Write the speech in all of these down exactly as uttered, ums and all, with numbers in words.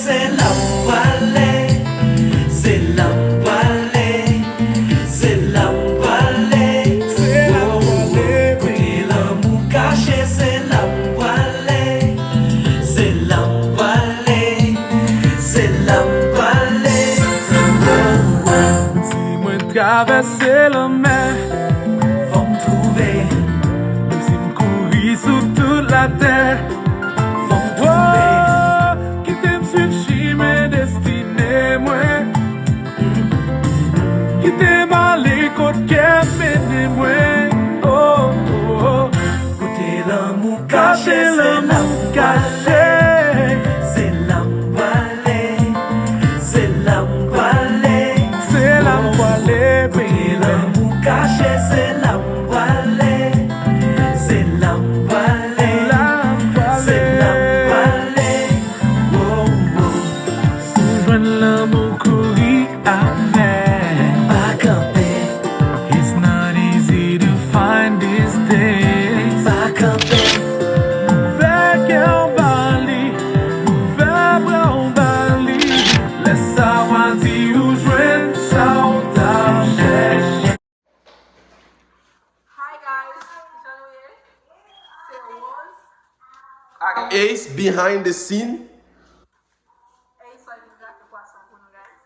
Se la m prale, se la m prale, se la m prale. Se la m prale, kote lanmou kache, se la m prale, se la m prale, se la m prale. Si mwen travèse lanmè, fò m twouve. Menm si m kouri sou tout latè, fò m twouve. Kite m swiv chimen destine mwen. Kite m ale kot kè m mennen mwen. Oh, oh, oh. Kote lanmou kache, se la m prale. Se la m prale, se la m prale. Se la m prale, kote lanmou kache, se la m prale. Se la m prale, se la m prale. Oh, oh. Si w jwenn lanmou, kouri avè. Pa kanpe. It's not easy to find these days. Pa kanpe. Fè kè w ba li, fè bra w ba li. Lè sa w a di ou jwenn sa w t ap chèche. Hi guys, kijan nou ye? Se Rose. Ak Ace behind the scene. Ace wè vin grate pwason pou nou, guys.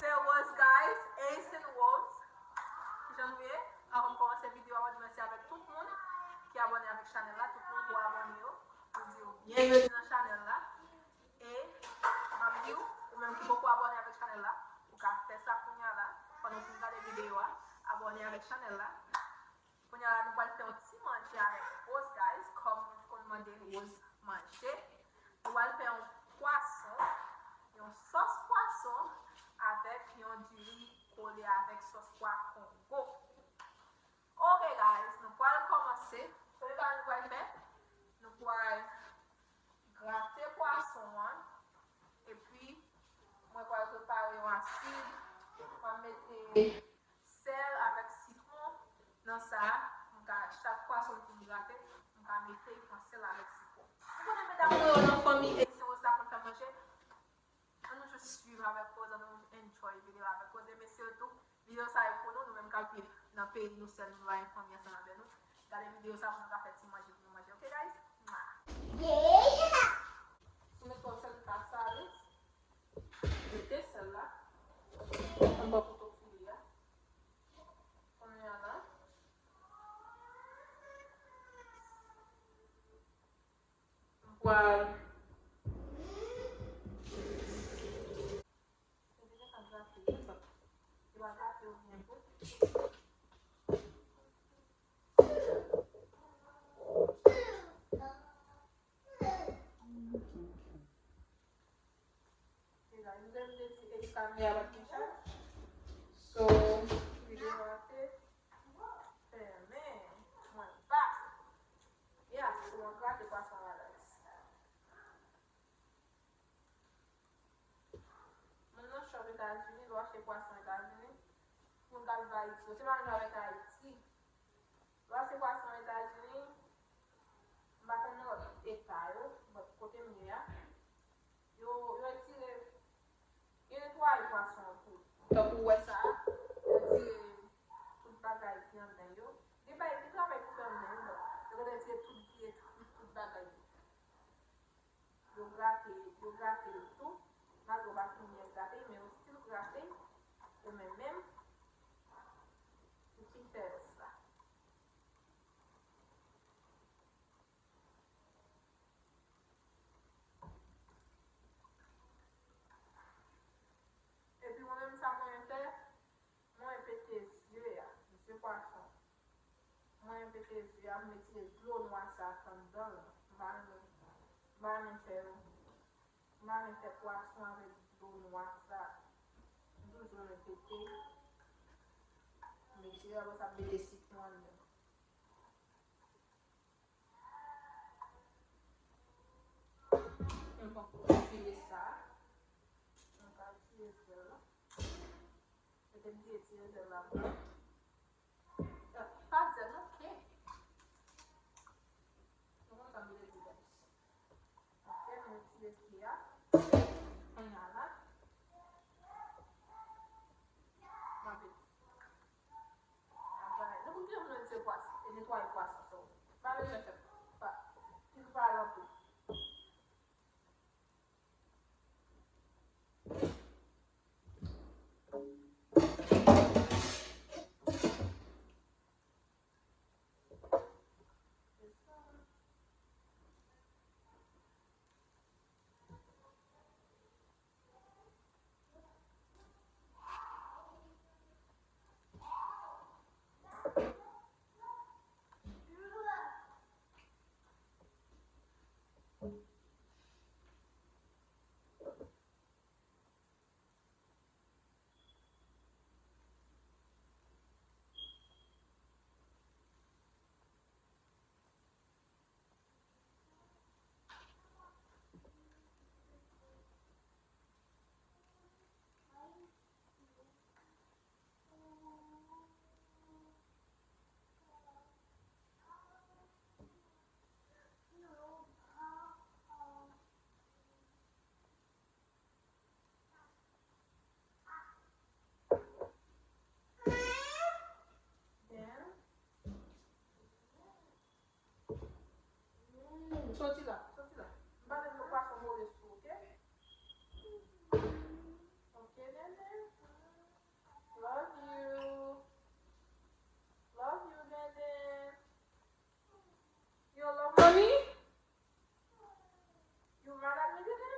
Se Rose, guys. Ace and Rose. Kijan nou ye? Anvan m kòmanse videyo a, mwen di mèsi avèk tout moun ki abòne avèk chanèl la, tout moun ki abòne yo. Mwen di yo byenveni nan chanèl la. E m ap di w, ou menm ki poko abòne avèk chanèl la, ou ka fè sa kounye a la, pandan w fin gade videyo a, abòne avèk chanèl la. Kounye a la, nou pral fè yon ti manje avèk Rose, guys, kòm nou konn mande Rose manje. Nou pral fè yon pwason, yon sòs pwason avèk yon diri kole avèk sòs pwa Kongo. Ok, guys, nou pral kòmanse. Premye bagay nou pral fè, nou pral grate pwason an, epi mwen pral prepare yon asid, mwen mete sèl avèk sitwon nan sa, m ka, chak pwason m fin grate, m ka mete pran sèl avèk sitwon. Ou konnen medam mwen yo nan fanmi Ace and Rose la konn fè manje, ann nou jis swiv avèk Rose, ann nou enjoy videyo avèk Rose, e mesye yo tou, videyo sa e pou nou, nou menm k ap viv nan peyi nou sèl, nou pa gen fanmi ansanm avè nou. Gade videyo sa pou nou ka fè ti manje pou nou manje, ok guys? Mwa. Sou met twòp sèl, li ka sale. Mete sèl la. Anba kouto file a. Kounye a la. M pral Deja, nou te vle di Eskamye a pa t gen chaj. So, videyo a te fèmen. Mwen back. Yeah, so mwen grate pwason la, guys. Moun nan chòp Etazini, l achte pwason Etazini. Moun k ap viv Ayiti, yo se pa menm jan avèk Ayiti. Lè w achte pwason Etazini, m pa konn nan lòt eta yo, but kote m ye a, yo, yo retire, yo netwaye pwason an tou. Tankou w wè sa a, yo retire tout bagay ki anndan yo. Gen bagay, gen travay pou fè anndan yo, but yo gentan retire tout vye trik, tout bagay yo. Yo grate, yo grate l tou. Malgre w pa fin byen grate l, men yo still grate l. Ou menm menm, ou fin fè rès la. Epi mwen menm, sa mwen fè, mwen pete zye a, zye pwason. Mwen pete zye a, m retire dlo nwa sa k anndan l. M pa renmen, m pa renmen fè, m pa renmen fè pwason avèk dlo nwa sa. M toujou renmen pete. M retire, apre sa m mete sitwon anndan. Mwen pran kout file sa. Mwen ka retire zèl la. Mete m retire zèl la blan. Pa zèl non, ke. Nou konn sa m vle di, guys. Ok, mwen retire ke a. Soti la, soti la. M pa vle pwason move sou, oke? Oke, nene. Love you. Love you, nene. You love mommy? You mad at me, nene?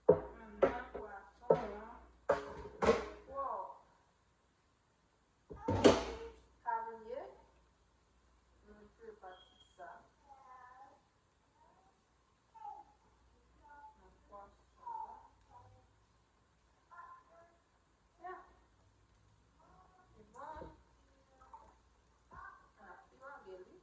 Anndan pwason an. Wow. Kabiye. Mwen retire pati sa. Nan pwason an. Yeah. Li bon. N ap filage li.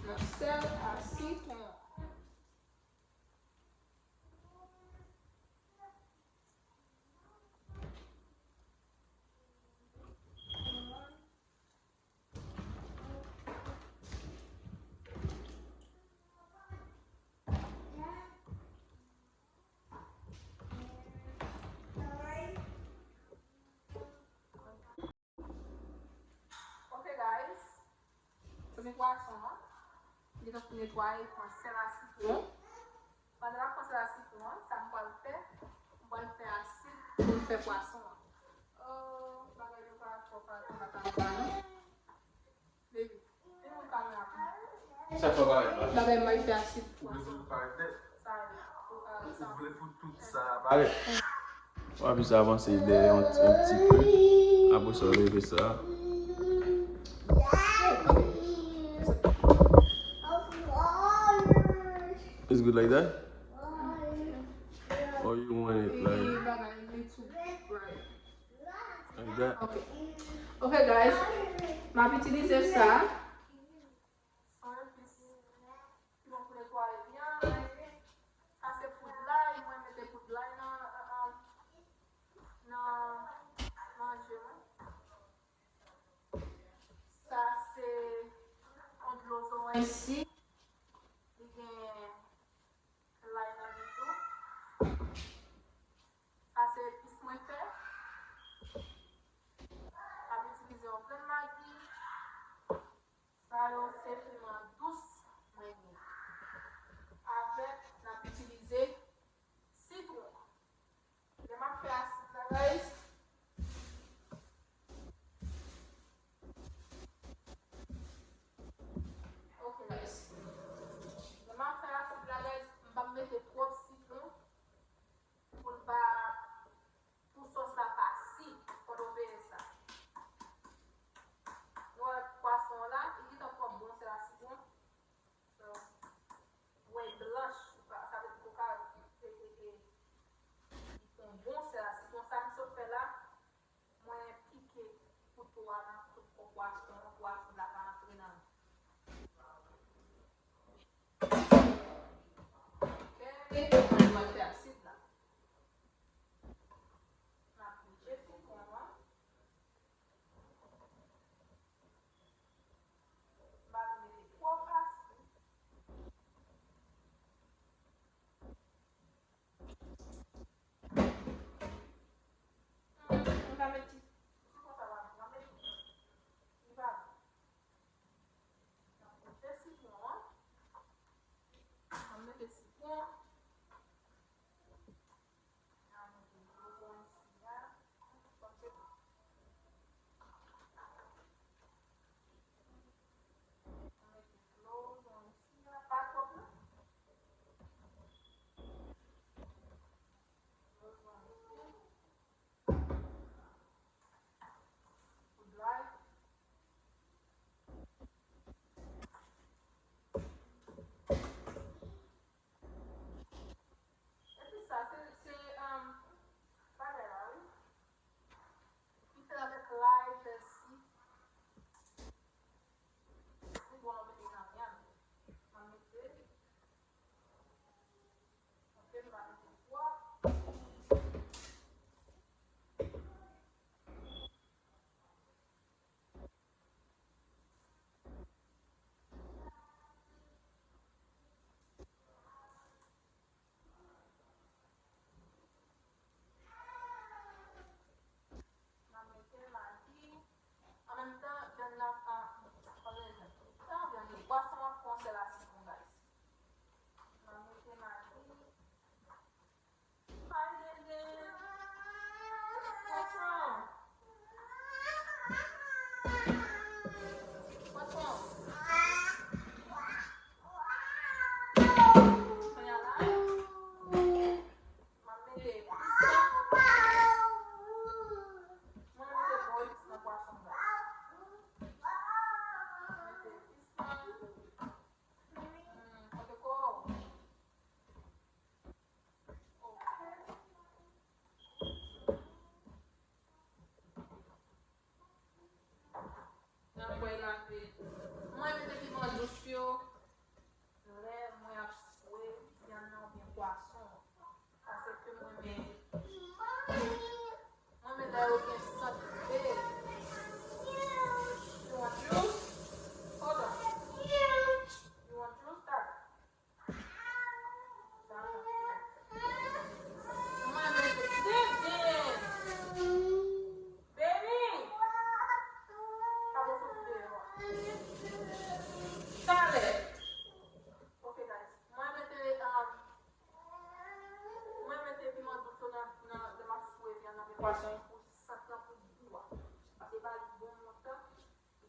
Nan sèl a sitwon. Ok, guys. Premye pwason an, li gentan fin netwaye, pran sèl a sitwon. Pandan l ap pran sèl a sitwon an, sa m pral fè, m pral fè asid pou m fè pwason an. Oh, bagay yo pa twò, pa twò, pa twò, pa twò, non. Baby, vin mwen kamera pou mwen. Sa fè parèt la. Bagay m al fè asid pwason. Ou vle pou tout sa parèt. W ap jis avanse dèyè yon, yon ti pe. Apre sa, w leve sa. It's good like that? Or you want it like, like that? Ok. Ok, guys. M ap itilize sa. San epis. Ki bon pou netwaye byen. Sa se poud lay, mwen mete poud lay nan, nan, nan manje mwen. Sa se yon dlo zoranj si. Li gen lay nan li tou. Sa se epis mwen fè. M ap itilize yon grenn magi. Sa yo se piman dous mwen gen. Avèk, n ap itilize sitwon. Lè m ap fè asid la, guys. Ok, guys. Lè m ap fè asid la, guys, m p ap mete twòp sitwon. Pou l pa, pou sòs la pa si, fò nou veye sa. Nou wè pwason an la, li gentan pran bon sèl a sitwon. So, wè blanch, sa vle di koka, e, e, e, li pran bon sèl a sitwon. Sa m sot fè la, mwen pike kouto a nan tout kò pwason an pou asid la pa antre nan li. Ok, mwen pral fè asid la. M ap mete sitwon an. M pa vle mete twòp asid. Hmm, m pa met ti, ti konsa la, m pa met li. Li pa bon. M ap mete sitwon an. M ap mete sitwon.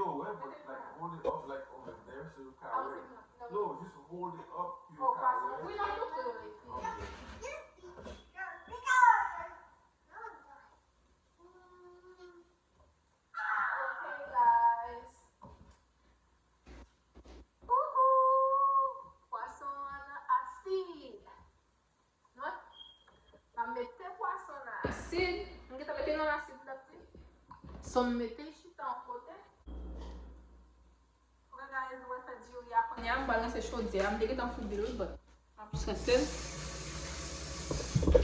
Yo, wè, but like hold it up like over there so yo ka wè. No, just hold it up, yo ka wè. Wi, nan tout. Okay. Okay, guys. Ouhou! Pwason an asid. Mwen, m ap mete pwason nan asid. M gentan mete nan asid la ti. So m mete chita yon kote. Ok, guys, nou pral fè diri a kounye a. M pral ranse chodyè a. M te gentan fout diri, but m ap jis ranse l. Ok.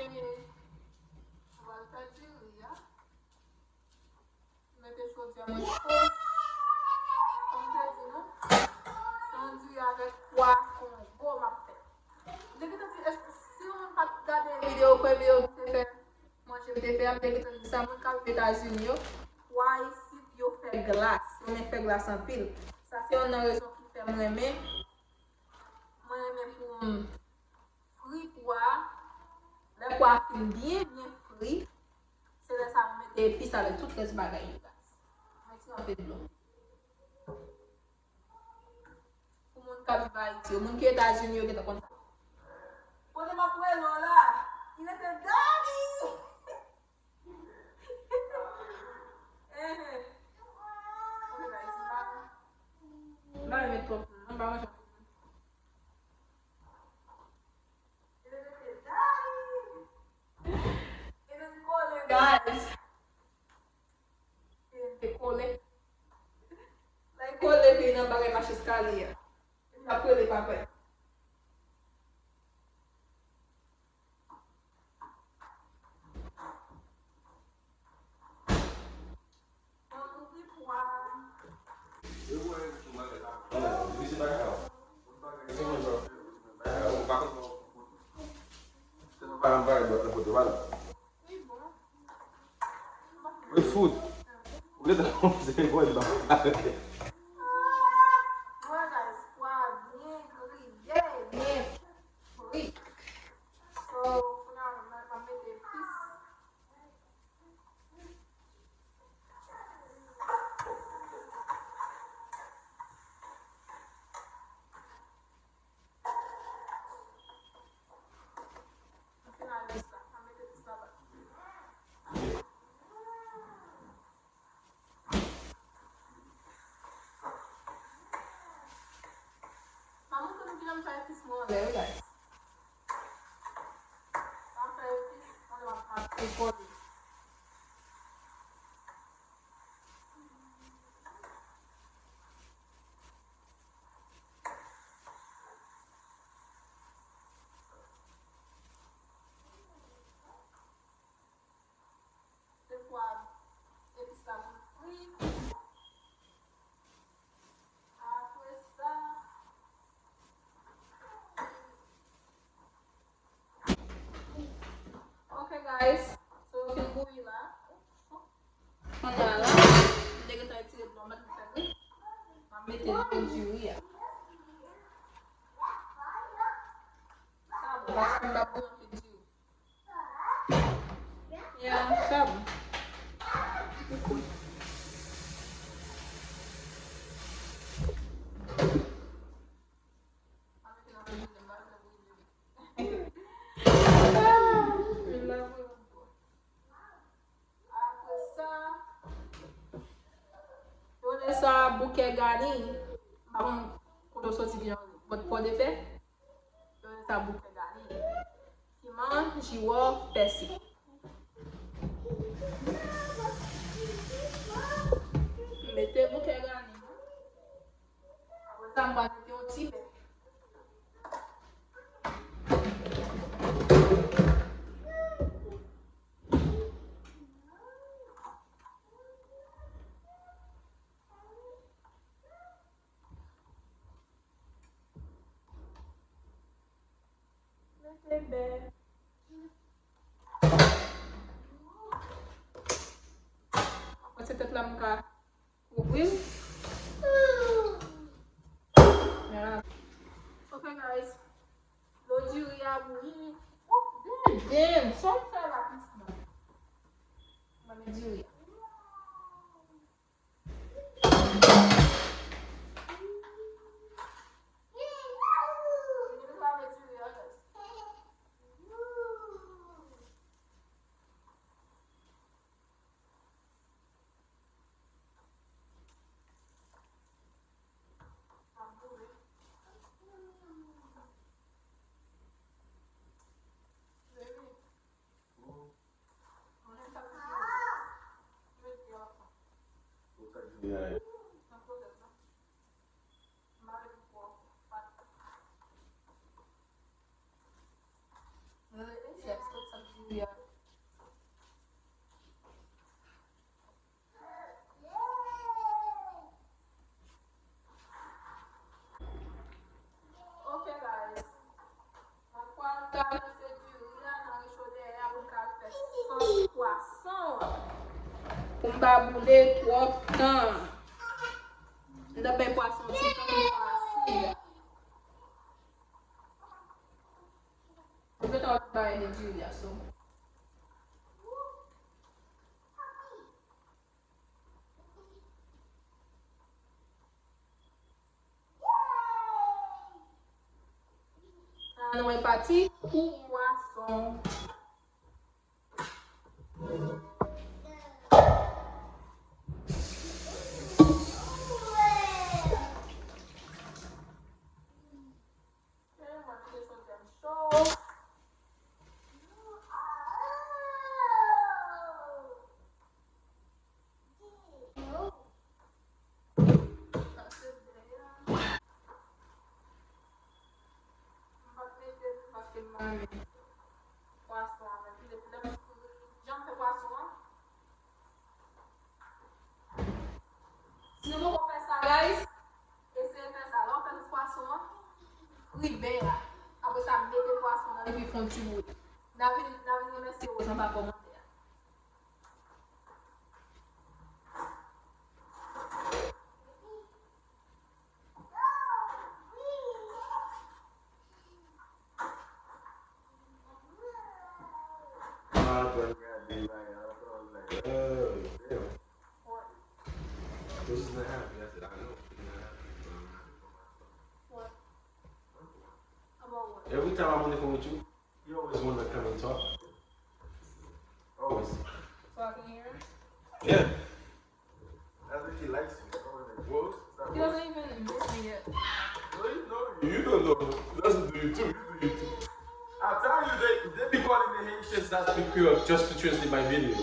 M pral fè diri a. Mete chodyè mwen cho. Kòm m te di nou, se yon diri avèk pwa kongo m ap fè. M te gentan di, èske si yon moun pa t gade videyo, premye videyo m te fè, manje m te fè a, m te gentan di sa, moun k ap viv Etazini yo, pwa isit yo fè glas, yo renmen fè glas anpil. Sa se youn nan rezon ki fè m renmen, mwen renmen pou m fri pwa a. Lè pwa a fin byen, byen fri, se lè sa a mwen mete epis avèk tout rès bagay yo, guys. Mwen tire anpil dlo. Pou moun k ap viv Ayiti yo, moun ki Etazini yo gentan konn sa. Kote m ap rele w la, il était Dani! Ehe. Ok, guys, m pa, m pa renmen twòp moun, m pa manje anpil moun. Il était Dani! Il était collé, guys. Te kole. Lè l kole, li nan bagay mache eskalye a. Epi l ap rele papa l. Mwen ouvri pwa. Wi, bon. Wi, fout. Ou gentan kòmanse reponn nan. Mwen, guys, pwa byen griye, byen fri. So, kounye a, mwen, mwen mete epis. Defwa, epis la pou fri. Apre sa, ok, guys. So, yo fin bouyi la. Pandan la, m te gentan retire dlo, m pa t fè bri. M ap mete dlo diri a. Sa bon, paske m pa bouyi anpil diri. Ya, sa bon. Apre sa, yo rele sa bouke gani. M pa konn kote w soti byen, bòt Pòdepè. Yo rele sa bouke gani. Piman, jiwò, pèsi. Mete bouke gani. Apre sa, m pral mete yon ti bè. Mete bè. Mwen se tèt la m ka kouvri l. Ya. Ok, guys. Dlo diri a bouyi. Oh, damn, damn. Sa m fè la, pis mwen. Mwen met diri a. Ok, guys. Mwen pral ka lanse diri a nan recho dèyè a pou m ka al fè sòs pwason an. Pou m pa boule twòp tan. M t ap bay pwason ti tan pou l pase. pa bay de diri a, so. Sa nou e pati pou pwason. M p ap mete l paske m pa renmen pwason an. Epi depi lè m, jan m fè pwason an, si nou poko fè sa, guys, eseye fè sa. Lè w fè sou pwason an, fri bè a. Apre sa, mete pwason nan epi fè yon ti bouyi. N a vin, n a vin remèsye Rose anba kòmantè a. My friend grabbed me right now, so I was like, oh, damn. What? This is not happy. I said, I know. You're not happy, but I'm happy for myself. What? About what? Every time I'm on the phone with you, you always want to come and talk. Always. So I can hear him? Yeah. That's if he likes you. What? He doesn't even miss me yet. No, he know you. You don't know him. He doesn't do you too. You do you too. I tell you, they, they be calling the Haitians that speak Creole just to translate my video.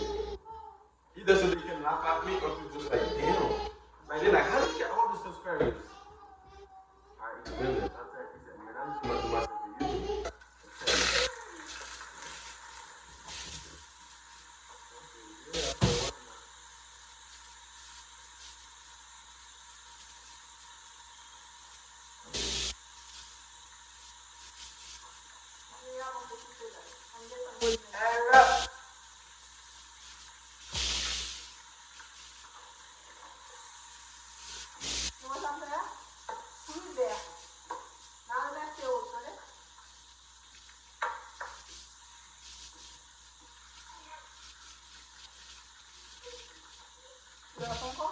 Either so they can laugh at me or to just like, damn. Like, they're like, how do you get all the subscribers? I explained it. That's why I said, man, I'm doing myself a YouTube. Nou wè sa m fè a? Fri bè a. N a remèsye Rose, tande. Ou wè ankò?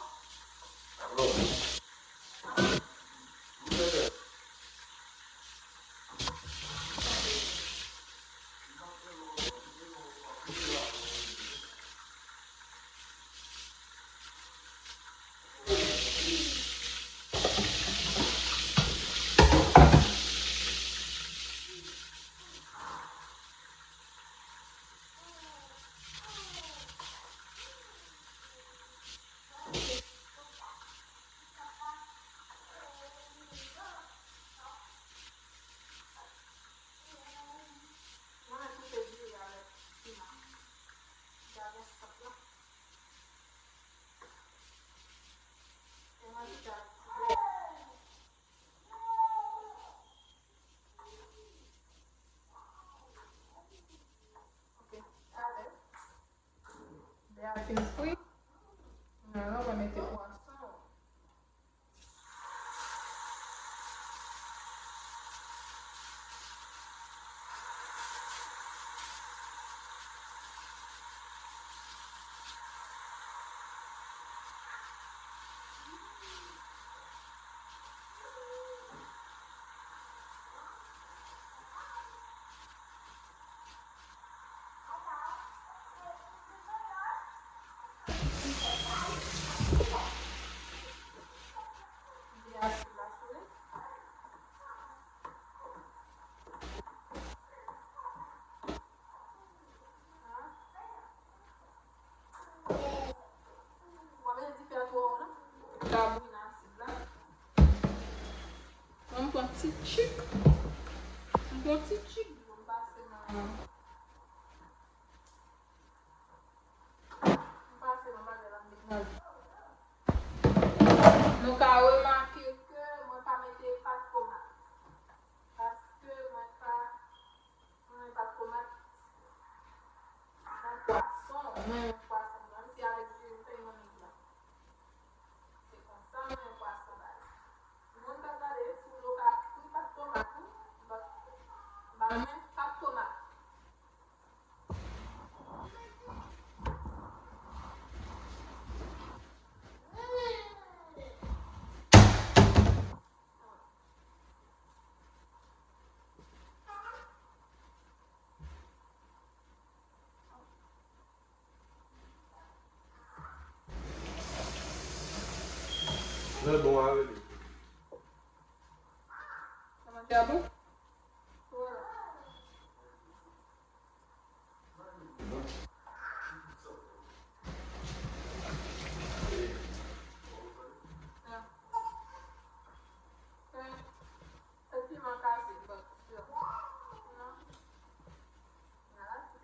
Mwen koupe diri avèk piman. Gade sòs la. E mwen ki gade ti bè. Ok, talè. Bè a fin fri. Kounye a la, w a mete pwason. W ap mete dife a twò wo non. Pou l ka bouyi nan asid la. Mwen m pran ti tchik. M pran ti tchik dlo m pase nan, m pase nan bagay la m met nan dlo. Nou ka remake ke mwen pa mete pat tomat. Paske mwen pa Mwen pa tomat. Nan pwason, mwen renmen pwason. Menm si avèk diri m fè yon nèg la. Se konsa mwen renmen pwason, guys. Moun k ap gade, si w vle w ka fri pat tomat ou, but, ba mwen Sa bon, a rele. Sa manje a bon?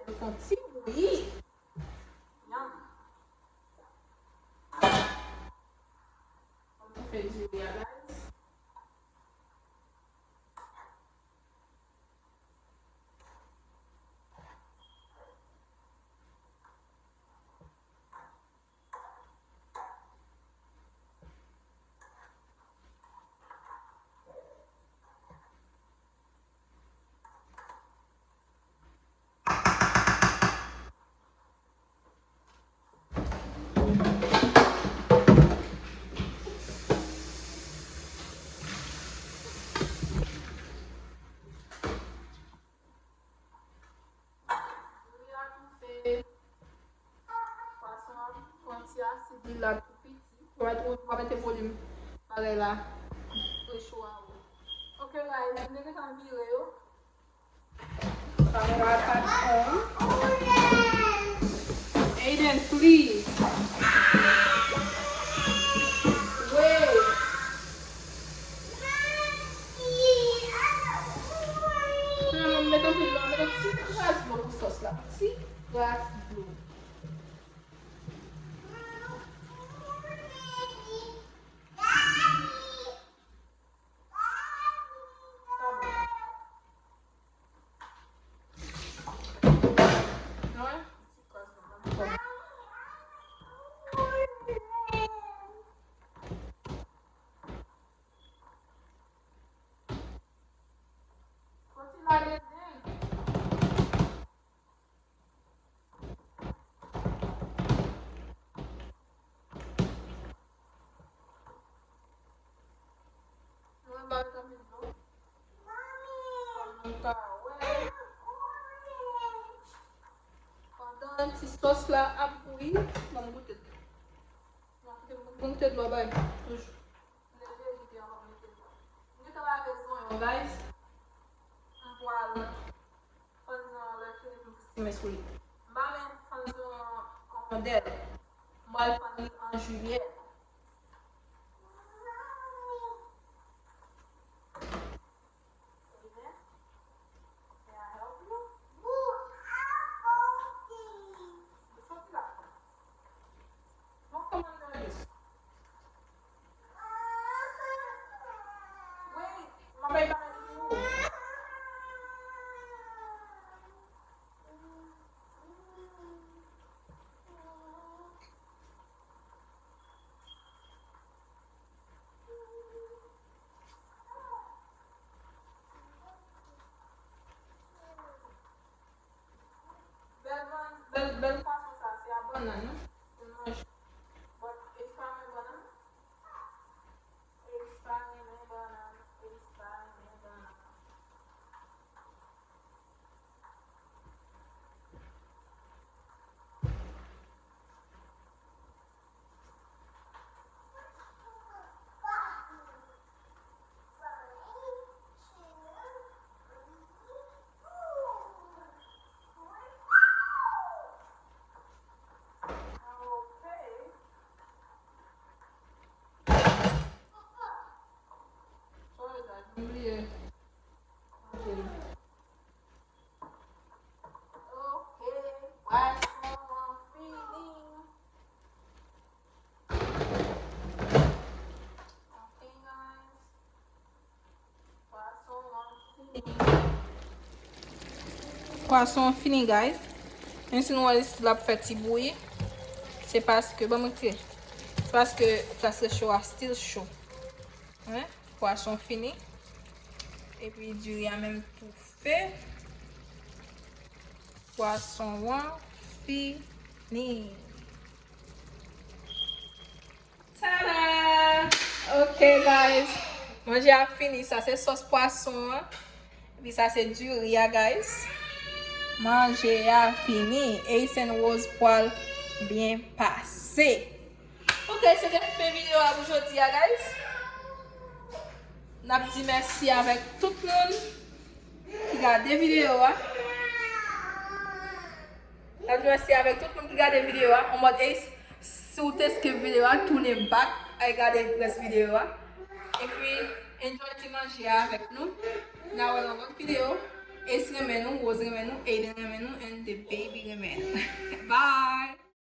Fè yon ti bouyi. Yum. Ann fè diri a, guys. Diri a toufe. Pwason an pran ti asid li la tou piti. W a, w a mete volim bagay la. Precho a ou. Ok, guys, m te gentan vire yo. Kamera pa t on. Aiden, please. Wait. Kounya m met anpil dlo, met yon ti kras dlo pou sòs la. Ti kras dlo. Sa bon. Non, ti kras dlo. Fò ti lale deng. Mwen ba l tanpri dlo. Kòm nou ka wè, pandan ti sòs la ap bouyi, ban m goute dlo. Ban m goute dlo bay toujou. Leve li byen anvan m mete dlo. M gentan lave zonyon, guys. M pral fann zonyon an lè fini pou m simen sou li. M pa men fann zonyon an an dèl. M pral fann li an jiyè. Amen. May I help you? Soti la. Don't come under this. Wait, m ap bay bagay pou ou. Bèl ban-, bèl, bèl pwason sa, se a bannann, non? Pou n manje. But Elisa pa renmen bannann. Elisa pa renmen bannann. Elisa pa renmen bannann. Ok, pwason an fini. Ok, guys. Pwason an fini. Pwason an fini, guys. Menm si nou wè li still ap fè ti bouyi, se paske, ban mwen kite. Se paske, paske cho a still cho. Wi, pwason fini. Epi diri a menm toufe. Pwason an fini. Tada! Ok, guys. Manje a fini. Sa se sòs pwason an. Epi sa se diri a, guys. Manje a fini. Ace and Rose pral byen pase. Ok, se te fen videyo a pou jodi a, guys. N ap di mèsi avèk tout moun ki gade videyo a. N ap di mèsi avèk tout moun ki gade videyo a. An mòd Ace, si w te skip videyo a, tounen back, al gade rès videyo a. Epi, enjoy ti manje a avèk nou. N a wè nan lòt videyo. Ace renmen nou, Rose renmen nou, Aiden renmen nou, and the baby renmen nou. Bye!